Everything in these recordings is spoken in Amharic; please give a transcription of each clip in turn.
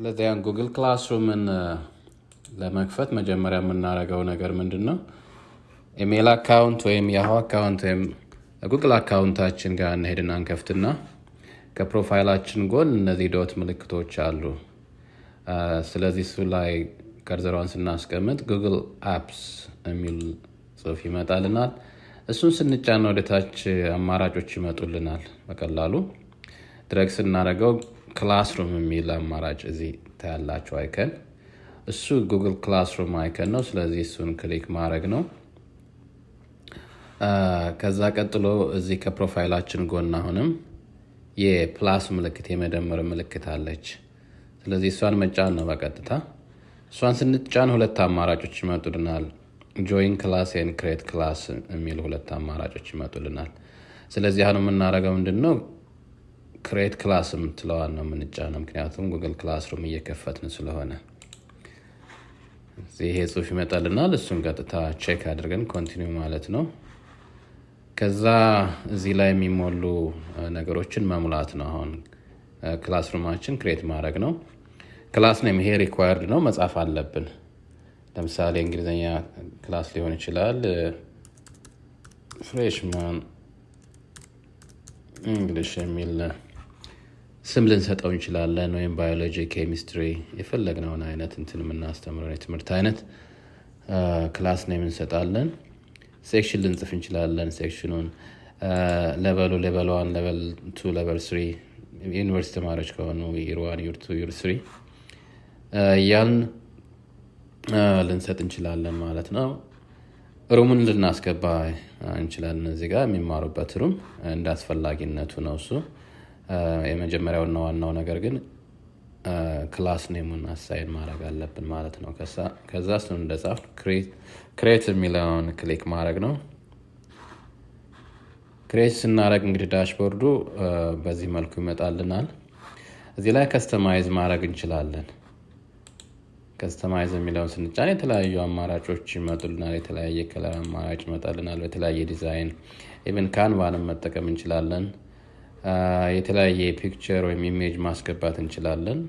ስለዚህ አሁን Google Classroom ን ለመክፈት መጀመሪያ የምናደርገው ነገር ምንድን ነው? Email account ወይም Yahoo account ወይም Google account ኣችን ጋር እንሄድና እንከፍትና ከ profile ኣችን ጎን እነዚህ dot ምልክቶች አሉ። ስለዚህ እሱ ላይ cursor ሯን ስናስቀምጥ Google Apps የሚል ጽሑፍ ይመጣልናል። እሱን ስንጫን ወደ ታች አማራጮች ይመጡልናል። በቀላሉ drag ስናደርገው Classroom የሚል አማራጭ እዚህ ታያላችሁ icon። እሱ Google Classroom icon ነው። ስለዚህ እሱን click ማድረግ ነው። ከዛ ቀጥሎ እዚህ ከ profile ኣችን ጎን አሁንም የ plus ምልክት፣ የመደመር ምልክት አለች። ስለዚህ እሷን መጫን ነው በቀጥታ። እሷን ስንጫን ሁለት አማራጮች ይመጡልናል። Join class and create class የሚሉ ሁለት አማራጮች ይመጡልናል። ስለዚህ አሁን የምናደርገው ምንድን ነው? Create class የምትለዋን ነው የምንጫነው፣ ምክንያቱም Google Classroom እየከፈትን ስለሆነ። ይሄ ጽሁፍ ይመጣልናል። እሱን ቀጥታ check አድርገን continue ማለት ነው። ከዛ እዚህ ላይ የሚሞሉ ነገሮችን መሙላት ነው። አሁን classroom ኣችን create ማድረግ ነው። Class name ይሄ required ነው፣ መጻፍ አለብን። ለምሳሌ እንግሊዝኛ class ሊሆን ይችላል። Freshman English የሚል ስም ልንሰጠው እንችላለን። ወይም ባዮሎጂ፣ ኬሚስትሪ፣ የፈለግነውን አይነት እንትን የምናስተምረውን የትምህርት አይነት class name እንሰጣለን። Section ልንጽፍ እንችላለን። Section ኑን level ኡ level 1፣ level 2፣ level 3፣ ዩኒቨርሲቲ ተማሪዎች ከሆኑ year 1፣ year 2፣ year 3 እያልን ልንሰጥ እንችላለን ማለት ነው። Room ኡን ልናስገባ እንችላለን። እዚህ ጋር የሚማሩበት room እንደ አስፈላጊነቱ ነው እሱ። የመጀመሪያውና ዋናው ነገር ግን class name ኡን assign ማድረግ አለብን ማለት ነው። ከዛ እሱን እንደጻፍ create የሚለውን click ማድረግ ነው። Create ስናደርግ እንግዲህ dashboard ኡ በዚህ መልኩ ይመጣልናል። እዚህ ላይ customize ማድረግ እንችላለን። Customize የሚለውን ስንጫን የተለያዩ አማራጮች ይመጡልናል። የተለያየ color አማራጭ ይመጣልናል። በተለያየ design even Canva ንም መጠቀም እንችላለን። የተለያየ picture ወይም image ማስገባት እንችላለን።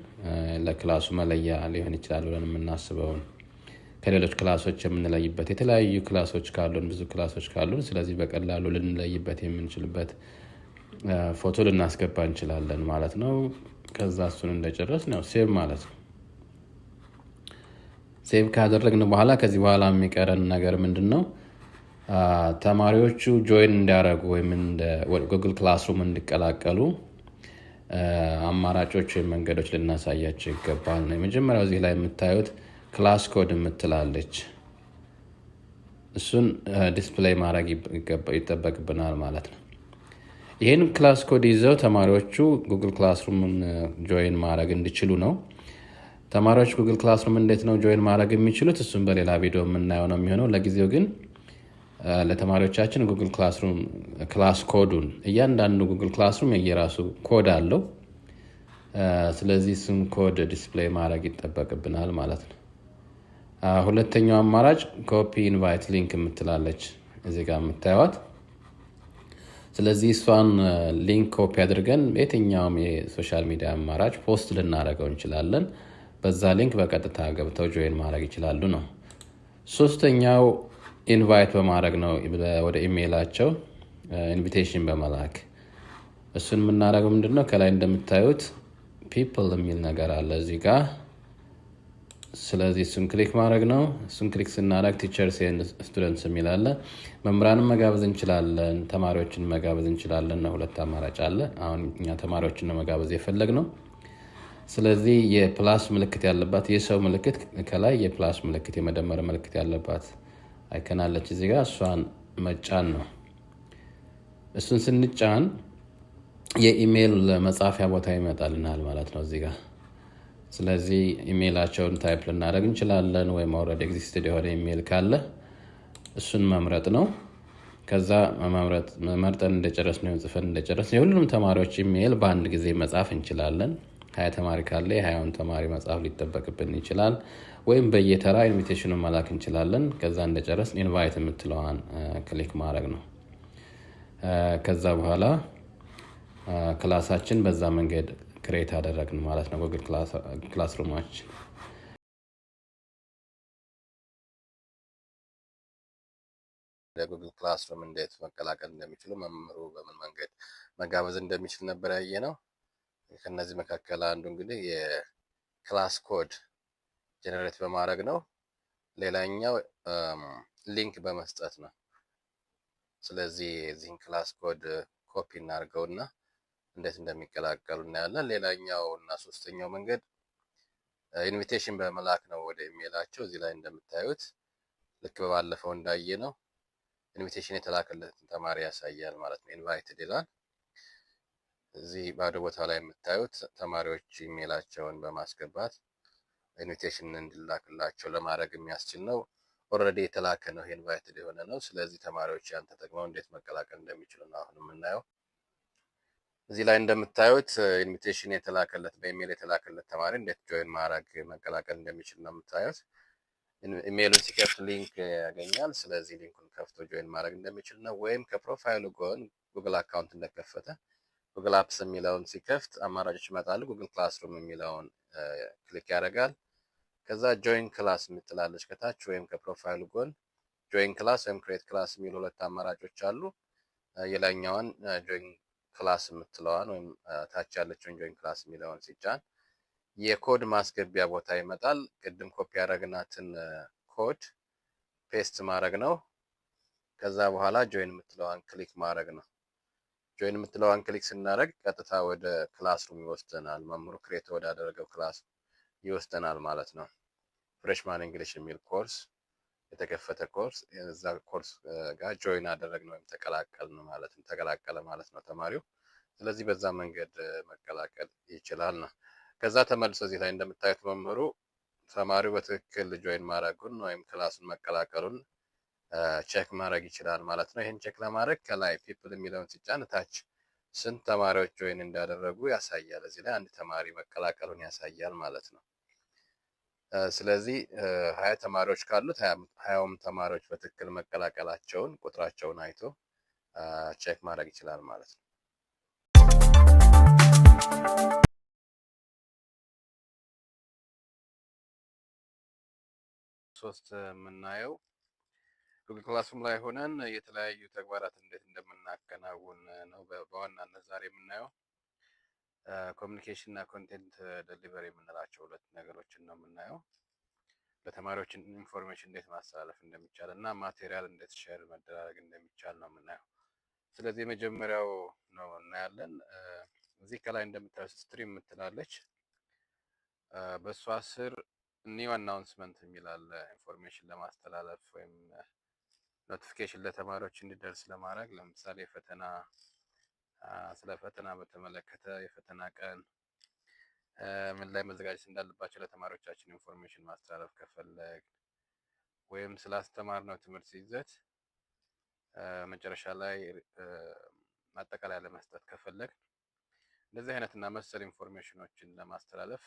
ለ class ኡ መለያ ሊሆን ይችላል ብለን የምናስበውን፣ ከሌሎች class ኦች የምንለይበት፣ የተለያዩ class ኦች ካሉን፣ ብዙ class ኦች ካሉን፣ ስለዚህ በቀላሉ ልንለይበት የምንችልበት ፎቶ ልናስገባ እንችላለን ማለት ነው። ከዛ እሱን እንደጨረስን ያው save ማለት ነው። Save ካደረግን በኋላ ከዚህ በኋላ የሚቀረን ነገር ምንድን ነው? ተማሪዎቹ join እንዲያደርጉ ወይም Google Classroom እንዲቀላቀሉ አማራጮች ወይም መንገዶች ልናሳያቸው ይገባል ነው። የመጀመሪያው እዚህ ላይ የምታዩት class code የምትላለች፣ እሱን display ማድረግ ይጠበቅብናል ማለት ነው። ይህን class code ይዘው ተማሪዎቹ Google Classroom ን join ማድረግ እንዲችሉ ነው። ተማሪዎች Google Classroom እንዴት ነው join ማድረግ የሚችሉት? እሱን በሌላ ቪዲዮ የምናየው ነው የሚሆነው። ለጊዜው ግን ለተማሪዎቻችን Google Classroom class code ኡን፣ እያንዳንዱ Google Classroom የየራሱ ኮድ አለው። ስለዚህ እሱን code display ማድረግ ይጠበቅብናል ማለት ነው። ሁለተኛው አማራጭ copy invite link የምትላለች እዚህ ጋር የምታዩት። ስለዚህ እሷን link copy አድርገን የትኛውም የ social media አማራጭ post ልናደርገው እንችላለን። በዛ link በቀጥታ ገብተው join ማድረግ ይችላሉ ነው። ሶስተኛው invite በማድረግ ነው፣ ወደ ኢሜይላቸው invitation በመላክ። እሱን የምናደርገው ምንድን ነው? ከላይ እንደምታዩት people የሚል ነገር አለ እዚህ ጋር። ስለዚህ እሱን click ማድረግ ነው። እሱን click ስናደርግ teachers and students የሚል አለ። መምህራንን መጋበዝ እንችላለን፣ ተማሪዎችን መጋበዝ እንችላለን ነው። ሁለት አማራጭ አለ። አሁን እኛ ተማሪዎችን ነው መጋበዝ የፈለግነው። ስለዚህ የ plus ምልክት ያለባት፣ የሰው ምልክት ከላይ የ plus ምልክት፣ የመደመር ምልክት ያለባት icon አለች እዚህ ጋር፣ እሷን መጫን ነው። እሱን ስንጫን የኢሜይል መጻፊያ ቦታ ይመጣልናል ማለት ነው እዚህ ጋር። ስለዚህ ኢሜይላቸውን type ልናደርግ እንችላለን፣ ወይም already existed የሆነ ኢሜይል ካለ እሱን መምረጥ ነው። ከዛ መምረጥ መርጠን እንደጨረስን ወይም ጽፈን እንደጨረስን የሁሉንም ተማሪዎች ኢሜይል በአንድ ጊዜ መጻፍ እንችላለን። 20 ተማሪ ካለ የ20ውን ተማሪ መጻፍ ሊጠበቅብን ይችላል። ወይም በየተራ invitation ኑን መላክ እንችላለን። ከዛ እንደጨረስን invite የምትለዋን click ማድረግ ነው። ከዛ በኋላ class ኣችን በዛ መንገድ Create አደረግን ማለት ነው Google Classroom ኣችን። ለ Google Classroom እንዴት መቀላቀል እንደሚችሉ፣ መምህሩ በምን መንገድ መጋበዝ እንደሚችል ነበር ያየነው። ከነዚህ መካከል አንዱ እንግዲህ የ class code generate በማድረግ ነው። ሌላኛው link በመስጠት ነው። ስለዚህ የዚህን class code copy እናድርገውና እንዴት እንደሚቀላቀሉ እናያለን። ሌላኛው እና ሶስተኛው መንገድ invitation በመላክ ነው ወደ ኢሜይላቸው። እዚህ ላይ እንደምታዩት ልክ በባለፈው እንዳየነው invitation የተላከለትን ተማሪ ያሳያል ማለት ነው። Invited ይላል። እዚህ ባዶ ቦታ ላይ የምታዩት ተማሪዎች ኢሜይላቸውን በማስገባት invitation እንዲላክላቸው ለማድረግ የሚያስችል ነው። Already የተላከ ነው፣ invited የሆነ ነው። ስለዚህ ተማሪዎች ያን ተጠቅመው እንዴት መቀላቀል እንደሚችሉ ነው አሁን የምናየው። እዚህ ላይ እንደምታዩት invitation የተላከለት፣ በኢሜይል የተላከለት ተማሪ እንዴት join ማድረግ፣ መቀላቀል እንደሚችል ነው የምታዩት። ኢሜይሉን ሲከፍት link ያገኛል። ስለዚህ link ኡን ከፍቶ join ማድረግ እንደሚችል ነው። ወይም ከ profile ኡ ጎን Google account እንደከፈተ Google Apps የሚለውን ሲከፍት አማራጮች ይመጣሉ። Google Classroom የሚለውን click ያደርጋል። ከዛ join class የምትላለች ከታች፣ ወይም ከ profile ኡ ጎን join class ወይም create class የሚሉ ሁለት አማራጮች አሉ። የላይኛዋን join class የምትለዋን ወይም ታች ያለችውን join class የሚለውን ሲጫን የኮድ ማስገቢያ ቦታ ይመጣል። ቅድም ኮፒ ያደረግናትን code paste ማድረግ ነው። ከዛ በኋላ join የምትለዋን click ማድረግ ነው። Join የምትለዋን click ስናደርግ ቀጥታ ወደ classroom ይወስደናል። መምህሩ create ወዳደረገው class ይወስደናል ማለት ነው። Freshman English የሚል ኮርስ፣ የተከፈተ ኮርስ፣ እዛ ኮርስ ጋር join አደረግነው ወይም ተቀላቀልን ማለት ነው። ተቀላቀለ ማለት ነው ተማሪው። ስለዚህ በዛ መንገድ መቀላቀል ይችላል ነው። ከዛ ተመልሶ እዚህ ላይ እንደምታዩት መምህሩ ተማሪው በትክክል join ማድረጉን ወይም class ኡን መቀላቀሉን check ማድረግ ይችላል ማለት ነው። ይህን check ለማድረግ ከላይ people የሚለውን ሲጫን ታች ስንት ተማሪዎች join እንዳደረጉ ያሳያል። እዚህ ላይ አንድ ተማሪ መቀላቀሉን ያሳያል ማለት ነው። ስለዚህ 20 ተማሪዎች ካሉት 20ውም ተማሪዎች በትክክል መቀላቀላቸውን ቁጥራቸውን አይቶ check ማድረግ ይችላል ማለት ነው። ሶስት የምናየው Google Classroom ላይ ሆነን የተለያዩ ተግባራት እንዴት እንደምናከናውን ነው። በዋናነት ዛሬ የምናየው communication እና content delivery የምንላቸው ሁለት ነገሮችን ነው የምናየው። ለተማሪዎች information እንዴት ማስተላለፍ እንደሚቻል እና material እንዴት share መደራረግ እንደሚቻል ነው የምናየው። ስለዚህ የመጀመሪያው ነው እናያለን። እዚህ ከላይ እንደምታዩት stream የምትላለች፣ በእሷ ስር new announcement የሚል አለ። Information ለማስተላለፍ ወይም notification ለተማሪዎች እንዲደርስ ለማድረግ፣ ለምሳሌ ፈተና፣ ስለ ፈተና በተመለከተ የፈተና ቀን፣ ምን ላይ መዘጋጀት እንዳለባቸው ለተማሪዎቻችን information ማስተላለፍ ከፈለግ፣ ወይም ስላስተማርነው ትምህርት ይዘት መጨረሻ ላይ ማጠቃለያ ለመስጠት ከፈለግ፣ እንደዚህ አይነት እና መሰል information ኖችን ለማስተላለፍ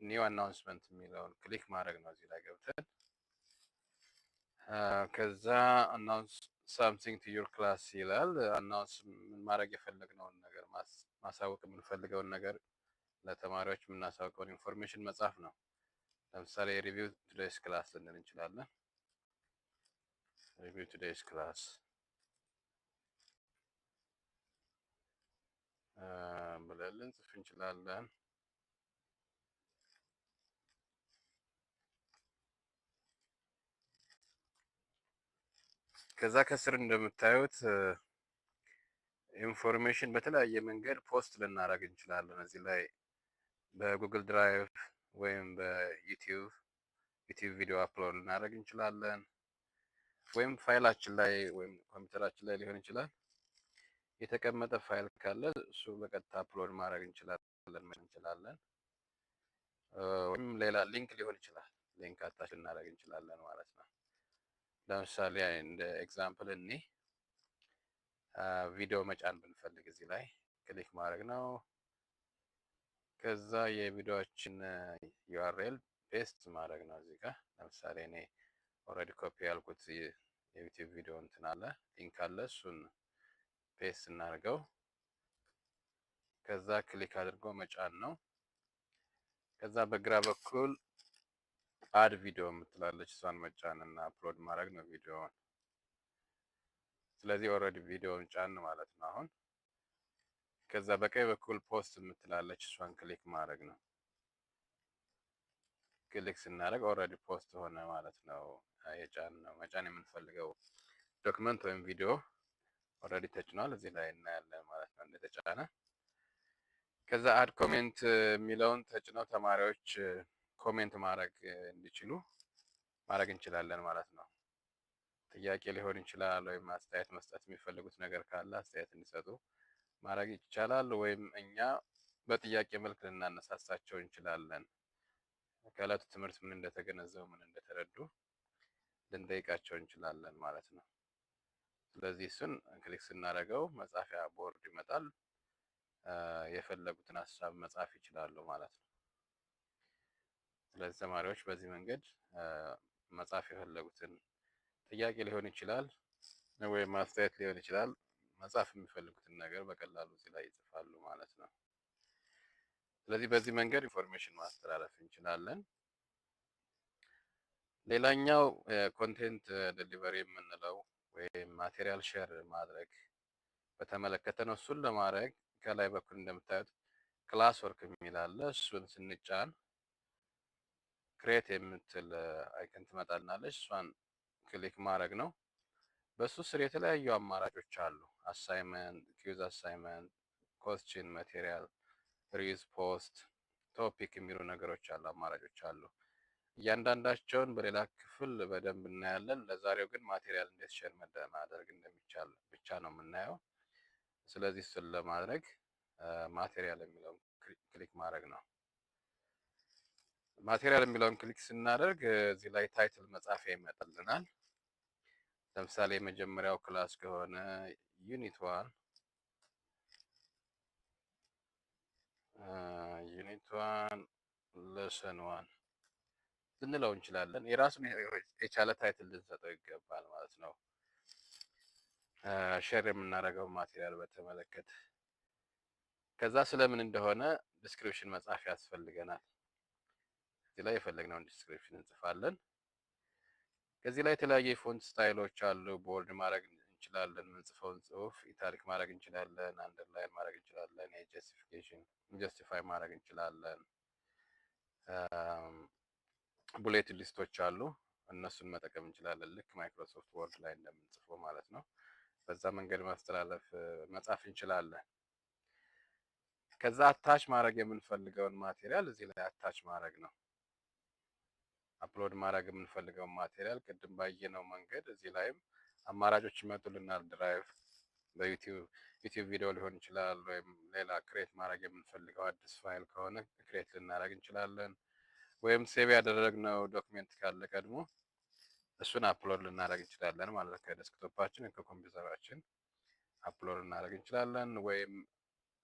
new announcement የሚለውን click ማድረግ ነው። እዚህ ላይ ገብተን ከዛ announce something to your class ይላል። Announce ማድረግ የፈለግነውን ነገር፣ ማሳወቅ የምንፈልገውን ነገር፣ ለተማሪዎች የምናሳውቀውን information መጻፍ ነው። ለምሳሌ review today's class ልንል እንችላለን። Review today's class ብለን ልንጽፍ እንችላለን። ከዛ ከስር እንደምታዩት information በተለያየ መንገድ post ልናደርግ እንችላለን። እዚህ ላይ በ Google Drive ወይም በ YouTube ቪዲዮ upload ልናደርግ እንችላለን። ወይም ፋይላችን ላይ ወይም ኮምፒውተራችን ላይ ሊሆን ይችላል፣ የተቀመጠ ፋይል ካለ እሱ በቀጥታ upload ማድረግ እንችላለን። ወይም ሌላ link ሊሆን ይችላል። Link attach ልናደርግ እንችላለን ማለት ነው። ለምሳሌ እንደ example እኔ ቪዲዮ መጫን ብንፈልግ እዚህ ላይ click ማድረግ ነው። ከዛ የቪዲዮችን URL paste ማድረግ ነው እዚህ ጋር። ለምሳሌ እኔ already copy ያልኩት የ YouTube ቪዲዮ እንትን አለ፣ link አለ፣ እሱን paste እናድርገው። ከዛ click አድርጎ መጫን ነው። ከዛ በግራ በኩል add video የምትላለች፣ እሷን መጫን እና upload ማድረግ ነው ቪዲዮውን። ስለዚህ already ቪዲዮውን ጫን ማለት ነው አሁን። ከዛ በቀኝ በኩል post የምትላለች፣ እሷን click ማድረግ ነው። Click ስናደርግ already post ሆነ ማለት ነው። የጫን ነው መጫን የምንፈልገው document ወይም ቪዲዮ already ተጭኗል። እዚህ ላይ እናያለን ማለት ነው እንደተጫነ። ከዛ add comment የሚለውን ተጭነው ተማሪዎች comment ማድረግ እንዲችሉ ማድረግ እንችላለን ማለት ነው። ጥያቄ ሊሆን ይችላል ወይም አስተያየት መስጠት የሚፈልጉት ነገር ካለ አስተያየት እንዲሰጡ ማድረግ ይቻላል። ወይም እኛ በጥያቄ መልክ ልናነሳሳቸው እንችላለን። ከዕለቱ ትምህርት ምን እንደተገነዘቡ፣ ምን እንደተረዱ ልንጠይቃቸው እንችላለን ማለት ነው። ስለዚህ እሱን click ስናደርገው መጻፊያ ቦርድ ይመጣል። የፈለጉትን ሀሳብ መጻፍ ይችላሉ ማለት ነው። ስለዚህ ተማሪዎች በዚህ መንገድ መጻፍ የፈለጉትን ጥያቄ ሊሆን ይችላል ወይም አስተያየት ሊሆን ይችላል፣ መጻፍ የሚፈልጉትን ነገር በቀላሉ እዚህ ላይ ይጽፋሉ ማለት ነው። ስለዚህ በዚህ መንገድ information ማስተላለፍ እንችላለን። ሌላኛው content delivery የምንለው ወይም material share ማድረግ በተመለከተ ነው። እሱን ለማድረግ ከላይ በኩል እንደምታዩት class work የሚል አለ። እሱን ስንጫን create የምትል icon ትመጣልናለች። እሷን click ማድረግ ነው። በሱ ስር የተለያዩ አማራጮች አሉ። Assignment፣ quiz assignment፣ question material፣ reuse post፣ topic የሚሉ ነገሮች አሉ፣ አማራጮች አሉ። እያንዳንዳቸውን በሌላ ክፍል በደንብ እናያለን። ለዛሬው ግን material እንዴት share ማድረግ እንደሚቻል ብቻ ነው የምናየው። ስለዚህ እሱን ለማድረግ material የሚለውን click ማድረግ ነው። Material የሚለውን click ስናደርግ እዚህ ላይ title መጻፊያ ይመጣልናል። ለምሳሌ የመጀመሪያው class ከሆነ unit 1 lesson 1 ልንለው እንችላለን። የራሱን የቻለ title ልንሰጠው ይገባል ማለት ነው። Share የምናደርገው material በተመለከተ ከዛ ስለምን እንደሆነ description መጻፍ ያስፈልገናል። እዚህ ላይ የፈለግነውን description እንጽፋለን። ከዚህ ላይ የተለያዩ የ font style ኦች አሉ። Bold ማድረግ እንችላለን። የምንጽፈውን ጽሁፍ italic ማድረግ እንችላለን። Underline ማድረግ እንችላለን። የ justification justify ማድረግ እንችላለን። Bullet list ኦች አሉ። እነሱን መጠቀም እንችላለን። ልክ Microsoft Word ላይ እንደምንጽፈው ማለት ነው። በዛ መንገድ ማስተላለፍ መጻፍ እንችላለን። ከዛ attach ማድረግ የምንፈልገውን material እዚህ ላይ attach ማድረግ ነው። Upload ማድረግ የምንፈልገውን material ቅድም ባየነው መንገድ እዚህ ላይም አማራጮች ይመጡልናል። Drive፣ በ YouTube ቪዲዮ ሊሆን ይችላል፣ ወይም ሌላ create ማድረግ የምንፈልገው አዲስ ፋይል ከሆነ create ልናደርግ እንችላለን። ወይም save ያደረግነው document ካለ ቀድሞ እሱን upload ልናደርግ እንችላለን ማለት ነው። ከ desktop ኣችን ከኮምፒውተራችን upload ልናደርግ እንችላለን፣ ወይም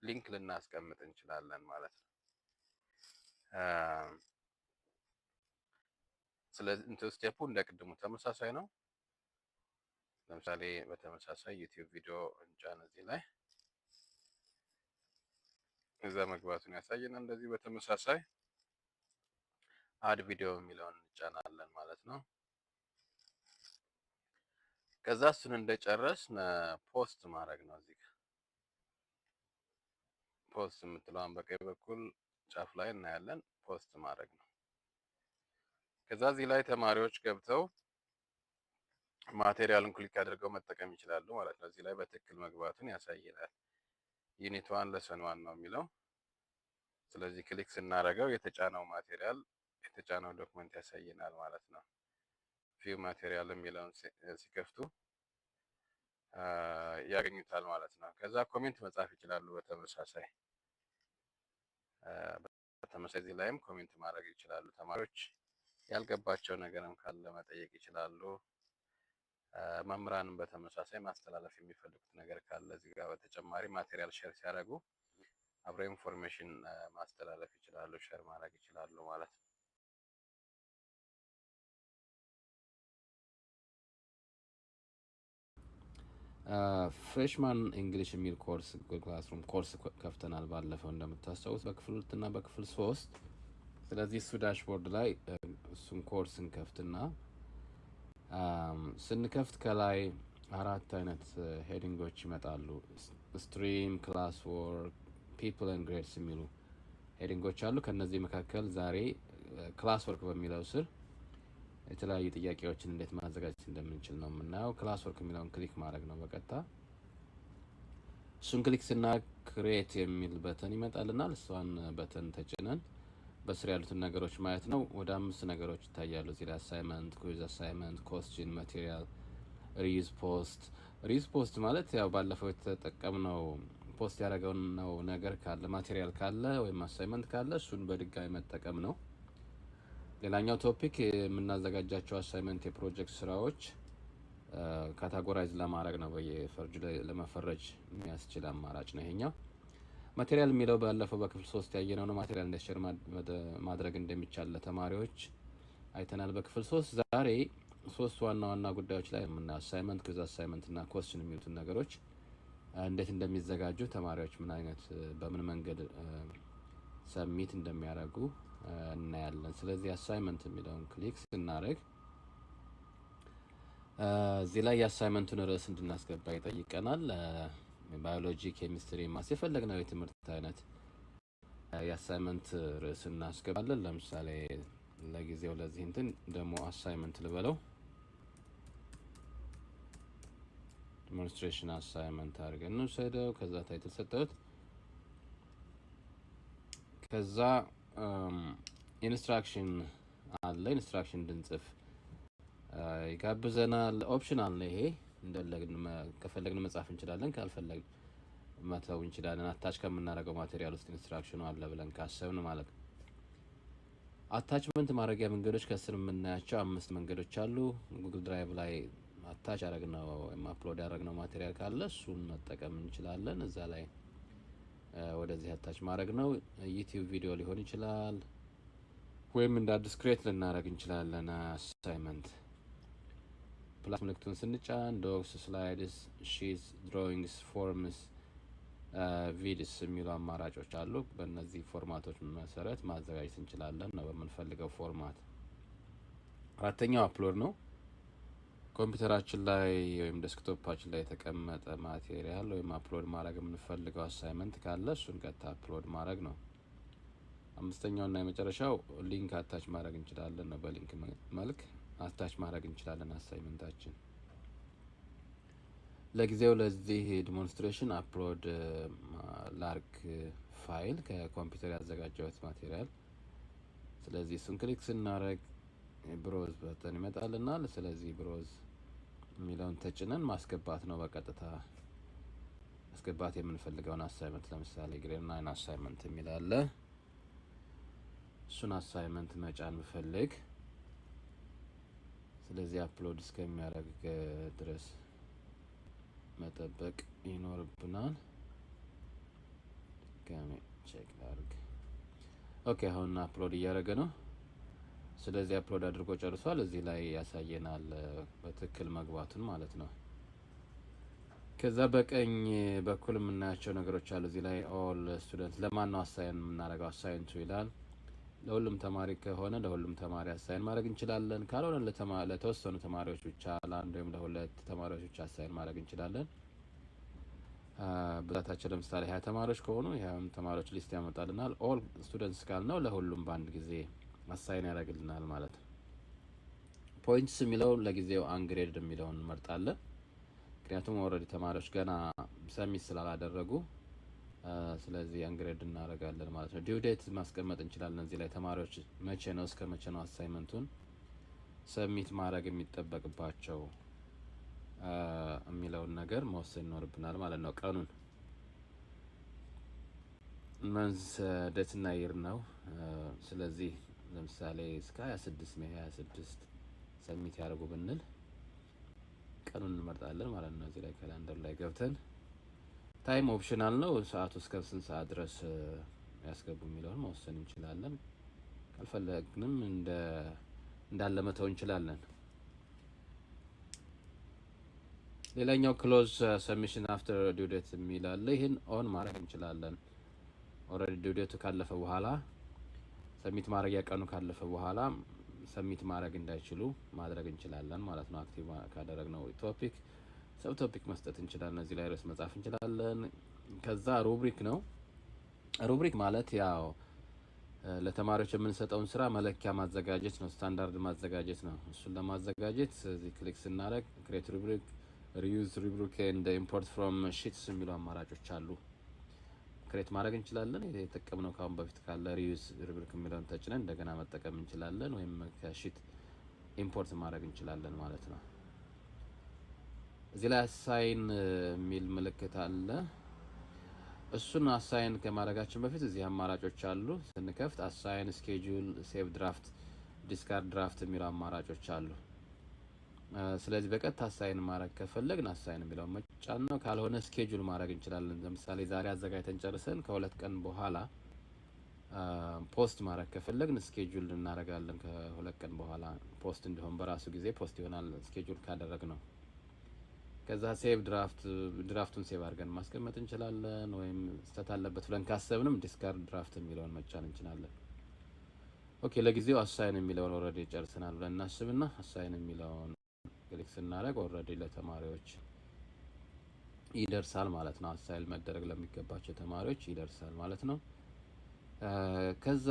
link ልናስቀምጥ እንችላለን ማለት ነው። ስለዚህ እንትን step ኡ እንደ ቅድሙ ተመሳሳይ ነው። ለምሳሌ በተመሳሳይ YouTube ቪዲዮ እንጫን፣ እዚህ ላይ እዛ መግባቱን ያሳየናል። እንደዚህ በተመሳሳይ add video የሚለውን እንጫናለን ማለት ነው። ከዛ እሱን እንደጨረስን post ማድረግ ነው። እዚህ ጋር post የምትለዋን በቀኝ በኩል ጫፍ ላይ እናያለን። Post ማድረግ ነው። ከዛ እዚህ ላይ ተማሪዎች ገብተው material ኡን click አድርገው መጠቀም ይችላሉ ማለት ነው። እዚህ ላይ በትክክል መግባቱን ያሳየናል። Unit 1 lesson 1 ነው የሚለው። ስለዚህ click ስናደርገው የተጫነው material፣ የተጫነው document ያሳየናል ማለት ነው። View material የሚለውን ሲከፍቱ ያገኙታል ማለት ነው። ከዛ comment መጻፍ ይችላሉ። በተመሳሳይ እዚህ ላይም comment ማድረግ ይችላሉ። ተማሪዎች ያልገባቸው ነገርም ካለ መጠየቅ ይችላሉ። መምህራንም በተመሳሳይ ማስተላለፍ የሚፈልጉት ነገር ካለ እዚህ ጋር በተጨማሪ material share ሲያደርጉ አብረው information ማስተላለፍ ይችላሉ፣ share ማድረግ ይችላሉ ማለት ነው። Freshman English የሚል course፣ Google Classroom course ከፍተናል ባለፈው እንደምታስታውስ በክፍል 2 እና በክፍል 3። ስለዚህ እሱ dashboard ላይ እሱን ኮርስ እንከፍትና ስንከፍት ከላይ አራት አይነት heading ኦች ይመጣሉ። Stream፣ class work፣ people and grades የሚሉ heading ኦች አሉ። ከነዚህ መካከል ዛሬ class work በሚለው ስር የተለያዩ ጥያቄዎችን እንዴት ማዘጋጀት እንደምንችል ነው የምናየው። Class work የሚለውን click ማድረግ ነው በቀጥታ። እሱን click ስናደርግ create የሚል button ይመጣልናል። እሷን button ተጭነን በስር ያሉትን ነገሮች ማየት ነው። ወደ አምስት ነገሮች ይታያሉ እዚህ ላይ፦ assignment፣ quiz assignment፣ question፣ material፣ reuse post። Reuse post ማለት ያው ባለፈው የተጠቀምነው post ያደረገው ነገር ካለ፣ material ካለ ወይም assignment ካለ እሱን በድጋሚ መጠቀም ነው። ሌላኛው topic የምናዘጋጃቸው assignment፣ የፕሮጀክት ስራዎች categorize ለማድረግ ነው፣ በየፈርጁ ለመፈረጅ የሚያስችል አማራጭ ነው ይሄኛው። Material የሚለው ባለፈው በክፍል 3 ያየነው ነው። Material እንዴት share ማድረግ እንደሚቻል ለተማሪዎች አይተናል በክፍል 3። ዛሬ ሶስት ዋና ዋና ጉዳዮች ላይ የምናየው assignment፣ quiz assignment እና question የሚሉትን ነገሮች እንዴት እንደሚዘጋጁ፣ ተማሪዎች ምን አይነት በምን መንገድ submit እንደሚያደርጉ እናያለን። ስለዚህ assignment የሚለውን click ስናደርግ እዚህ ላይ የ assignment ኡን ርዕስ እንድናስገባ ይጠይቀናል። ባዮሎጂ፣ ኬሚስትሪ፣ maths፣ የፈለግነው የትምህርት አይነት የ assignment ርዕስ እናስገባለን። ለምሳሌ ለጊዜው ለዚህ እንትን ደግሞ assignment ልበለው፣ demonstration assignment አድርገን እንውሰደው። ከዛ title ሰጠሁት። ከዛ instruction አለ። Instruction እንድንጽፍ ይጋብዘናል። Optional ነው ይሄ። እንደፈለግን ከፈለግን መጻፍ እንችላለን፣ ካልፈለግን መተው እንችላለን። Attach ከምናደርገው material ውስጥ instruction ኡ አለ ብለን ካሰብን ማለት ነው። Attachment ማድረጊያ መንገዶች ከስር የምናያቸው አምስት መንገዶች አሉ። Google Drive ላይ attach ያደረግነው ወይም upload ያደረግነው material ካለ እሱን መጠቀም እንችላለን። እዛ ላይ ወደዚህ attach ማድረግ ነው። YouTube ቪዲዮ ሊሆን ይችላል ወይም እንደ አዲስ create ልናደርግ እንችላለን። Assignment plus ምልክቱን ስንጫን docs፣ slides፣ sheets፣ drawings፣ forms፣ vids የሚሉ አማራጮች አሉ። በእነዚህ format ኦች መሰረት ማዘጋጀት እንችላለን ነው በምንፈልገው format። አራተኛው upload ነው። ኮምፒውተራችን ላይ ወይም desktop ኣችን ላይ የተቀመጠ material ወይም upload ማድረግ የምንፈልገው assignment ካለ እሱን ቀጥታ upload ማድረግ ነው። አምስተኛውና የመጨረሻው link attach ማድረግ እንችላለን ነው። በ link መልክ attach ማድረግ እንችላለን assignment ኣችን። ለጊዜው ለዚህ demonstration upload ላርግ ፋይል ከኮምፒውተር ያዘጋጀሁት material። ስለዚህ እሱን click ስናደርግ browse button ይመጣልናል። ስለዚህ browse የሚለውን ተጭነን ማስገባት ነው፣ በቀጥታ ማስገባት የምንፈልገውን assignment። ለምሳሌ grade 9 assignment የሚል አለ። እሱን assignment መጫን ብፈልግ፣ ስለዚህ upload እስከሚያደርግ ድረስ መጠበቅ ይኖርብናል። ድጋሜ check ላድርግ። Okay፣ አሁን upload እያደረገ ነው። ስለዚህ upload አድርጎ ጨርሷል። እዚህ ላይ ያሳየናል በትክክል መግባቱን ማለት ነው። ከዛ በቀኝ በኩል የምናያቸው ነገሮች አሉ። እዚህ ላይ all student፣ ለማን ነው assign የምናደርገው? Assign to ይላል። ለሁሉም ተማሪ ከሆነ ለሁሉም ተማሪ assign ማድረግ እንችላለን። ካልሆነ ለተወሰኑ ተማሪዎች ብቻ፣ ለአንድ ወይም ለሁለት ተማሪዎች ብቻ assign ማድረግ እንችላለን። ብዛታቸው ለምሳሌ 20 ተማሪዎች ከሆኑ የ20 ተማሪዎች list ያመጣልናል። All students ካልነው ለሁሉም በአንድ ጊዜ assign ያደርግልናል ማለት ነው። Points የሚለው ለጊዜው ungraded የሚለውን እንመርጣለን። ምክንያቱም already ተማሪዎች ገና submit ስላላደረጉ፣ ስለዚህ ungrade እናደርጋለን ማለት ነው። Due date ማስቀመጥ እንችላለን። እዚህ ላይ ተማሪዎች መቼ ነው፣ እስከ መቼ ነው assignment ኡን submit ማድረግ የሚጠበቅባቸው የሚለውን ነገር መወሰን ይኖርብናል ማለት ነው። ቀኑን month፣ date ና year ነው። ስለዚህ ለምሳሌ እስከ 26 May 26 submit ያደርጉ ብንል ቀኑን እንመርጣለን ማለት ነው። እዚህ ላይ calendar ላይ ገብተን time optional ነው። ሰዓቱ እስከ ስንት ሰዓት ድረስ ያስገቡ የሚለውን መወሰን እንችላለን። ካልፈለግንም እንዳለ መተው እንችላለን። ሌላኛው close submission after due date የሚል አለ። ይህን on ማድረግ እንችላለን። Already due date ኡ ካለፈ በኋላ፣ submit ማድረጊያ ቀኑ ካለፈ በኋላ submit ማድረግ እንዳይችሉ ማድረግ እንችላለን ማለት ነው። Active ካደረግነው topic sub topic መስጠት እንችላለን። እዚህ ላይ ርዕስ መጻፍ እንችላለን። ከዛ rubric ነው። Rubric ማለት ያው ለተማሪዎች የምንሰጠውን ስራ መለኪያ ማዘጋጀት ነው፣ ስታንዳርድ ማዘጋጀት ነው። እሱን ለማዘጋጀት እዚህ click ስናደርግ create rubric፣ reuse rubric and import from sheets የሚሉ አማራጮች አሉ። Create ማድረግ እንችላለን። የተጠቀምነው ከአሁን በፊት ካለ reuse rubric የሚለውን ተጭነን እንደገና መጠቀም እንችላለን፣ ወይም ከ sheet import ማድረግ እንችላለን ማለት ነው። እዚህ ላይ assign የሚል ምልክት አለ። እሱን assign ከማድረጋችን በፊት እዚህ አማራጮች አሉ። ስንከፍት assign፣ schedule፣ save draft፣ discard draft የሚሉ አማራጮች አሉ። ስለዚህ በቀጥታ assign ማድረግ ከፈለግን assign የሚለውን መጫን ነው። ካልሆነ schedule ማድረግ እንችላለን። ለምሳሌ ዛሬ አዘጋጅተን ጨርሰን ከ2 ቀን በኋላ post ማድረግ ከፈለግን schedule እናደርጋለን። ከ2 ቀን በኋላ post እንዲሆን በራሱ ጊዜ post ይሆናል schedule ካደረግነው። ከዛ save draft፣ draft ኡን save አድርገን ማስቀመጥ እንችላለን። ወይም ስህተት አለበት ብለን ካሰብንም discard draft የሚለውን መጫን እንችላለን። Okay፣ ለጊዜው assign የሚለውን already ጨርሰናል ብለን እናስብና assign የሚለውን click ስናደርግ already ለተማሪዎች ይደርሳል ማለት ነው። Assign መደረግ ለሚገባቸው ተማሪዎች ይደርሳል ማለት ነው። ከዛ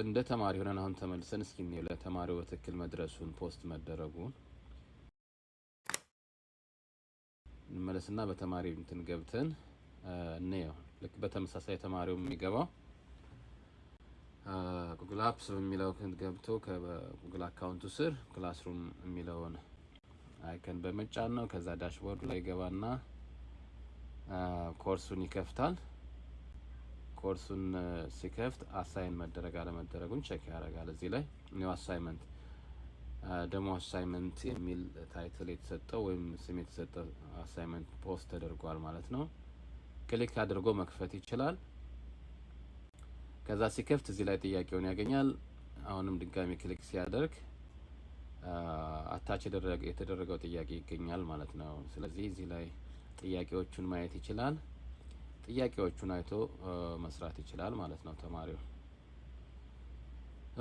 እንደ ተማሪ ሆነን አሁን ተመልሰን እስኪ ለተማሪው በትክክል መድረሱን፣ post መደረጉን እንመለስና በተማሪ እንትን ገብተን እንየው። ልክ በተመሳሳይ ተማሪው የሚገባው Google Apps በሚለው ገብቶ ከ Google account ኡ ስር Classroom የሚለውን icon በመጫን ነው። ከዛ dashboard ላይ ገባና ኮርሱን ይከፍታል። ኮርሱን ሲከፍት assign መደረግ አለመደረጉን check ያደርጋል። እዚህ ላይ new assignment ደግሞ assignment የሚል title የተሰጠው ወይም ስም የተሰጠው assignment post ተደርጓል ማለት ነው። Click አድርጎ መክፈት ይችላል። ከዛ ሲከፍት እዚህ ላይ ጥያቄውን ያገኛል። አሁንም ድጋሚ click ሲያደርግ attach የተደረገው ጥያቄ ይገኛል ማለት ነው። ስለዚህ እዚህ ላይ ጥያቄዎቹን ማየት ይችላል። ጥያቄዎቹን አይቶ መስራት ይችላል ማለት ነው ተማሪው።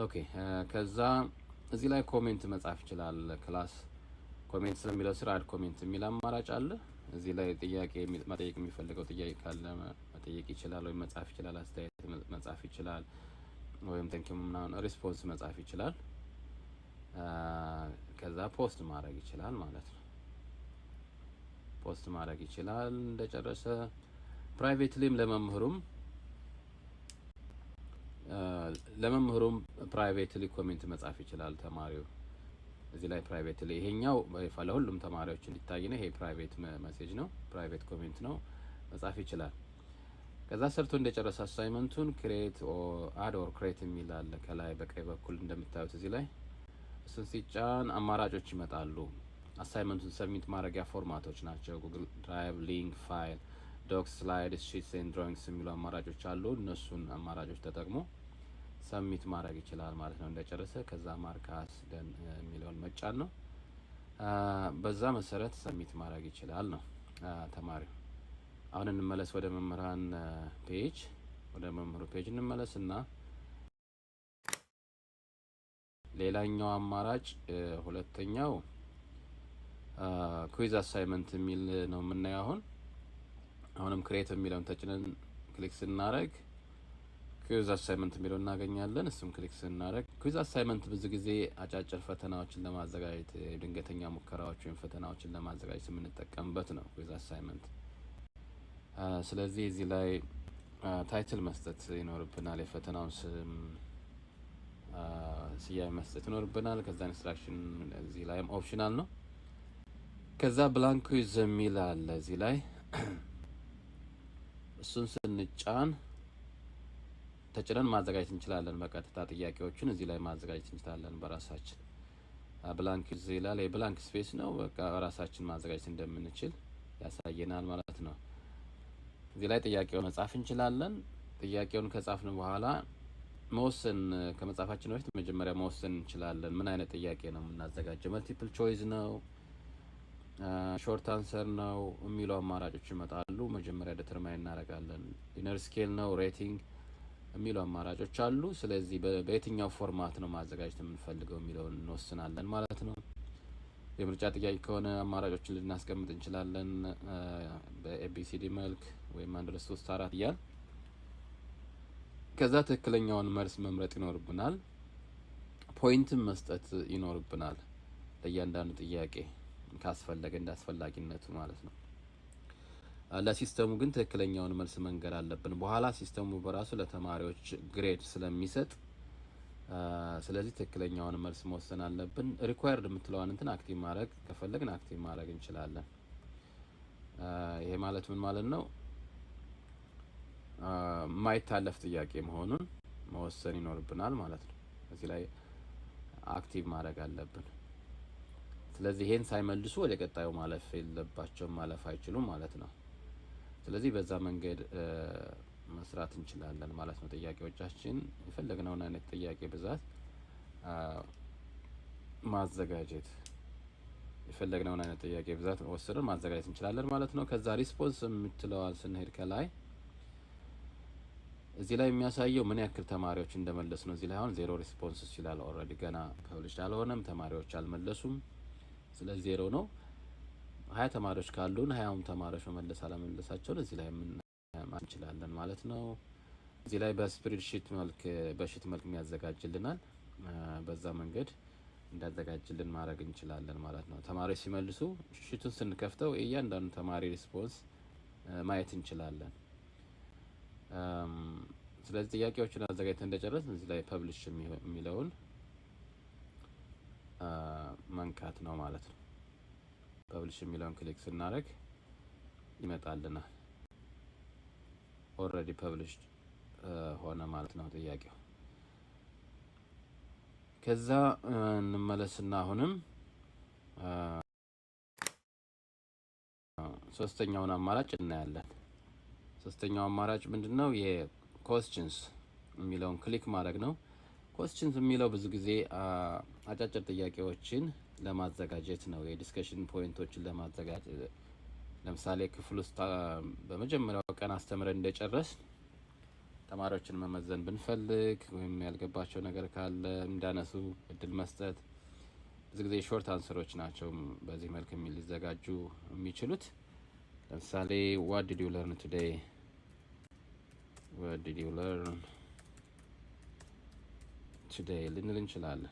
Okay፣ ከዛ እዚህ ላይ comment መጻፍ ይችላል። Class comment ስለሚለው ስር add comment የሚል አማራጭ አለ። እዚህ ላይ ጥያቄ መጠየቅ የሚፈልገው ጥያቄ ካለ መጠየቅ ይችላል፣ ወይም መጻፍ ይችላል። አስተያየት መጻፍ ይችላል፣ ወይም thank you ምናምን response መጻፍ ይችላል። ከዛ post ማድረግ ይችላል ማለት ነው። Post ማድረግ ይችላል እንደጨረሰ። Privately ም ለመምህሩም privately comment መጻፍ ይችላል ተማሪው እዚህ ላይ privately። ይሄኛው በይፋ ለሁሉም ተማሪዎች እንዲታይ ነው። ይሄ private message ነው፣ private comment ነው፣ መጻፍ ይችላል። ከዛ ሰርቶ እንደጨረሰ assignment ኡን create፣ add or create የሚል አለ ከላይ በቀኝ በኩል እንደምታዩት እዚህ ላይ። እሱን ሲጫን አማራጮች ይመጣሉ። Assignment ኡን submit ማድረጊያ format ኦች ናቸው። Google Drive፣ link፣ file፣ docs፣ slides፣ sheets and drawings የሚሉ አማራጮች አሉ። እነሱን አማራጮች ተጠቅሞ submit ማድረግ ይችላል ማለት ነው እንደጨረሰ። ከዛ mark as done የሚለውን መጫን ነው። በዛ መሰረት submit ማድረግ ይችላል ነው ተማሪው። አሁን እንመለስ ወደ መምህራን page፣ ወደ መምህሩ page እንመለስ እና ሌላኛው አማራጭ ሁለተኛው quiz assignment የሚል ነው የምናየው። አሁንም create የሚለውን ተጭነን click ስናደርግ quiz assignment የሚለውን እናገኛለን። እሱም click ስናደርግ quiz assignment ብዙ ጊዜ አጫጭር ፈተናዎችን ለማዘጋጀት፣ ድንገተኛ ሙከራዎች ወይም ፈተናዎችን ለማዘጋጀት የምንጠቀምበት ነው quiz assignment። ስለዚህ እዚህ ላይ title መስጠት ይኖርብናል። የፈተናውን ስም ስያሜ መስጠት ይኖርብናል። ከዛ instruction እዚህ ላይም optional ነው። ከዛ blank quiz የሚል አለ እዚህ ላይ። እሱን ስንጫን ተጭነን ማዘጋጀት እንችላለን። በቀጥታ ጥያቄዎቹን እዚህ ላይ ማዘጋጀት እንችላለን በራሳችን። Blank quiz ይላል። የ blank space ነው። በቃ ራሳችን ማዘጋጀት እንደምንችል ያሳየናል ማለት ነው። እዚህ ላይ ጥያቄውን መጻፍ እንችላለን። ጥያቄውን ከጻፍን በኋላ መወሰን፣ ከመጻፋችን በፊት መጀመሪያ መወሰን እንችላለን። ምን አይነት ጥያቄ ነው የምናዘጋጀው? Multiple choice ነው? Short answer ነው የሚሉ አማራጮች ይመጣሉ። መጀመሪያ determine እናደርጋለን። Linear scale ነው፣ rating የሚሉ አማራጮች አሉ። ስለዚህ በየትኛው format ነው ማዘጋጀት የምንፈልገው የሚለውን እንወስናለን ማለት ነው። የምርጫ ጥያቄ ከሆነ አማራጮችን ልናስቀምጥ እንችላለን በ ABCD መልክ ወይም 1 2 3 4 እያል። ከዛ ትክክለኛውን መልስ መምረጥ ይኖርብናል። Point ም መስጠት ይኖርብናል ለእያንዳንዱ ጥያቄ ካስፈለገ፣ እንደ አስፈላጊነቱ ማለት ነው። ለ system ኡ ግን ትክክለኛውን መልስ መንገር አለብን። በኋላ system ኡ በራሱ ለተማሪዎች grade ስለሚሰጥ፣ ስለዚህ ትክክለኛውን መልስ መወሰን አለብን። Required የምትለዋን እንትን active ማድረግ ከፈለግን active ማድረግ እንችላለን። ይሄ ማለት ምን ማለት ነው? የማይታለፍ ጥያቄ መሆኑን መወሰን ይኖርብናል ማለት ነው። እዚህ ላይ active ማድረግ አለብን። ስለዚህ ይሄን ሳይመልሱ ወደ ቀጣዩ ማለፍ የለባቸውም፣ ማለፍ አይችሉም ማለት ነው። ስለዚህ በዛ መንገድ መስራት እንችላለን ማለት ነው። ጥያቄዎቻችን የፈለግነውን አይነት ጥያቄ ብዛት ማዘጋጀት፣ የፈለግነውን አይነት ጥያቄ ብዛት ወስደን ማዘጋጀት እንችላለን ማለት ነው። ከዛ response የምትለዋል ስንሄድ ከላይ እዚህ ላይ የሚያሳየው ምን ያክል ተማሪዎች እንደመለሱ ነው። እዚህ ላይ አሁን zero response ይላል። Already ገና publish አልሆነም፣ ተማሪዎች አልመለሱም። ስለዚህ ዜሮ ነው። 20 ተማሪዎች ካሉን 20ውም ተማሪዎች መመለስ አለመመለሳቸውን እዚህ ላይ እንችላለን ማለት ነው። እዚህ ላይ በ spreadsheet መልክ፣ በ sheet መልክ የሚያዘጋጅልናል። በዛ መንገድ እንዲያዘጋጅልን ማድረግ እንችላለን ማለት ነው። ተማሪዎች ሲመልሱ sheet ኡን ስንከፍተው የእያንዳንዱ ተማሪ response ማየት እንችላለን። ስለዚህ ጥያቄዎችን አዘጋጅተን እንደጨረስን እዚህ ላይ publish የሚለውን መንካት ነው ማለት ነው። Publish የሚለውን click ስናደርግ ይመጣልናል። Already publish ሆነ ማለት ነው ጥያቄው። ከዛ እንመለስና አሁንም ሶስተኛውን አማራጭ እናያለን። ሶስተኛው አማራጭ ምንድን ነው? የ questions የሚለውን click ማድረግ ነው። Questions የሚለው ብዙ ጊዜ አጫጭር ጥያቄዎችን ለማዘጋጀት ነው። የ discussion point ኦችን ለማዘጋጀት፣ ለምሳሌ ክፍል ውስጥ በመጀመሪያው ቀን አስተምረን እንደጨረስን ተማሪዎችን መመዘን ብንፈልግ ወይም ያልገባቸው ነገር ካለ እንዳነሱ እድል መስጠት፣ ብዙ ጊዜ short answer ኦች ናቸው በዚህ መልክ ሊዘጋጁ የሚችሉት። ለምሳሌ "What did you learn today? What did you learn today?" ልንል እንችላለን።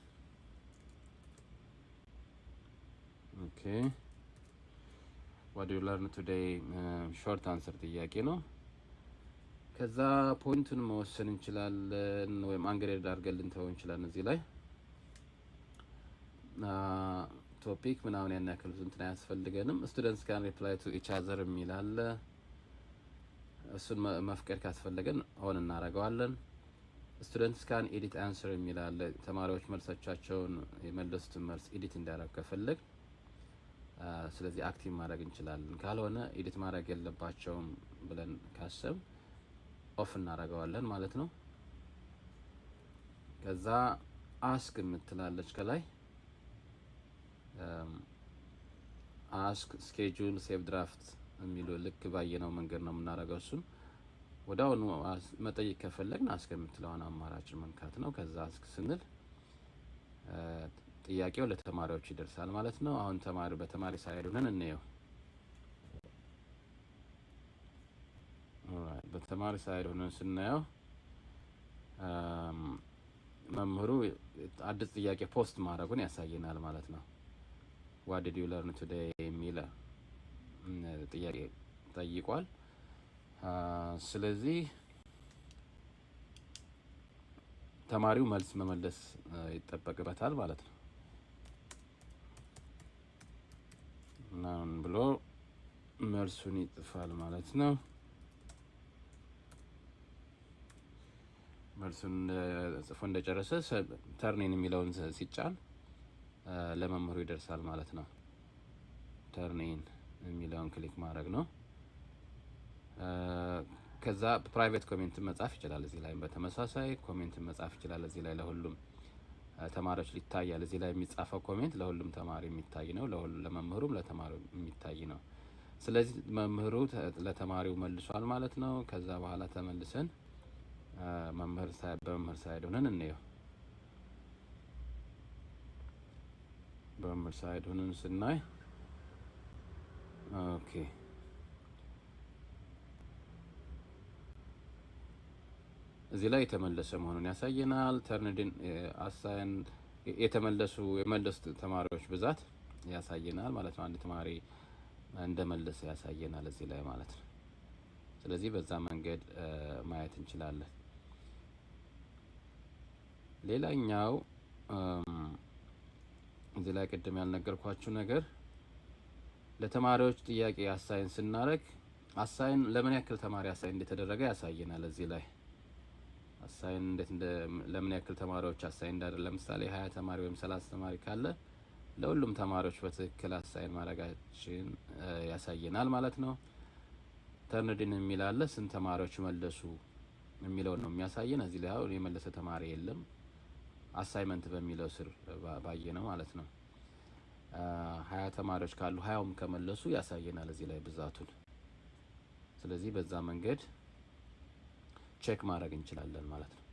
Okay, "What did you learn today?" Short answer ጥያቄ ነው። ከዛ point ኡን መወሰን እንችላለን ወይም ungrade አድርገን ልንተው እንችላለን። እዚህ ላይ topic ምናምን ያን ያክል ብዙ እንትን አያስፈልገንም። Students can reply to each other የሚል አለ። እሱን መፍቀድ ካስፈለገን on እናደርገዋለን። Students can edit answer የሚል አለ። ተማሪዎች መልሶቻቸውን፣ የመለሱትን መልስ edit እንዲያደርጉ ከፈለግን፣ ስለዚህ active ማድረግ እንችላለን። ካልሆነ edit ማድረግ የለባቸውም ብለን ካሰብን off እናደርገዋለን ማለት ነው። ከዛ ask የምትላለች ከላይ፣ ask፣ schedule፣ save draft የሚሉ ልክ ባየነው መንገድ ነው የምናደርገው። እሱን ወዲያውኑ መጠየቅ ከፈለግን ask የምትለዋን አማራጭ መንካት ነው። ከዛ ask ስንል ጥያቄው ለተማሪዎች ይደርሳል ማለት ነው። አሁን ተማሪ በተማሪ side ሆነን እንየው። በተማሪ side ሆነን ስናየው መምህሩ አዲስ ጥያቄ post ማድረጉን ያሳየናል ማለት ነው። "What did you learn today?" የሚል ጥያቄ ጠይቋል። ስለዚህ ተማሪው መልስ መመለስ ይጠበቅበታል ማለት ነው። ምናምን ብሎ መልሱን ይጽፋል ማለት ነው። መልሱን ጽፎ እንደጨረሰ turn in የሚለውን ሲጫን ለመምህሩ ይደርሳል ማለት ነው። Turn in የሚለውን click ማድረግ ነው። ከዛ private comment መጻፍ ይችላል። እዚህ ላይ በተመሳሳይ comment መጻፍ ይችላል። እዚህ ላይ ለሁሉም ተማሪዎች ይታያል። እዚህ ላይ የሚጻፈው comment ለሁሉም ተማሪ የሚታይ ነው። ለመምህሩም ለተማሪው የሚታይ ነው። ስለዚህ መምህሩ ለተማሪው መልሷል ማለት ነው። ከዛ በኋላ ተመልሰን መምህር በመምህር side ሆነን እንየው። በመምህር side ሆነን ስናይ፣ okay፣ እዚህ ላይ የተመለሰ መሆኑን ያሳየናል። Turned in፣ assign፣ የተመለሱ ተማሪዎች ብዛት ያሳየናል ማለት ነው። አንድ ተማሪ እንደመለሰ ያሳየናል እዚህ ላይ ማለት ነው። ስለዚህ በዛ መንገድ ማየት እንችላለን። ሌላኛው እዚህ ላይ ቅድም ያልነገርኳችሁ ነገር ለተማሪዎች ጥያቄ assign ስናደርግ assign ለምን ያክል ተማሪ assign እንደተደረገ ያሳየናል። እዚህ ላይ assign እንዴት ለምን ያክል ተማሪዎች assign እንዳደረገ፣ ለምሳሌ 20 ተማሪ ወይም 30 ተማሪ ካለ ለሁሉም ተማሪዎች በትክክል assign ማድረጋችን ያሳየናል ማለት ነው። Turned in የሚል አለ፣ ስንት ተማሪዎች መለሱ የሚለውን ነው የሚያሳየን። እዚህ ላይ አሁን የመለሰ ተማሪ የለም። Assignment በሚለው ስር ባየ ነው ማለት ነው። 20 ተማሪዎች ካሉ 20ውም ከመለሱ ያሳየናል እዚህ ላይ ብዛቱን። ስለዚህ በዛ መንገድ check ማድረግ እንችላለን ማለት ነው።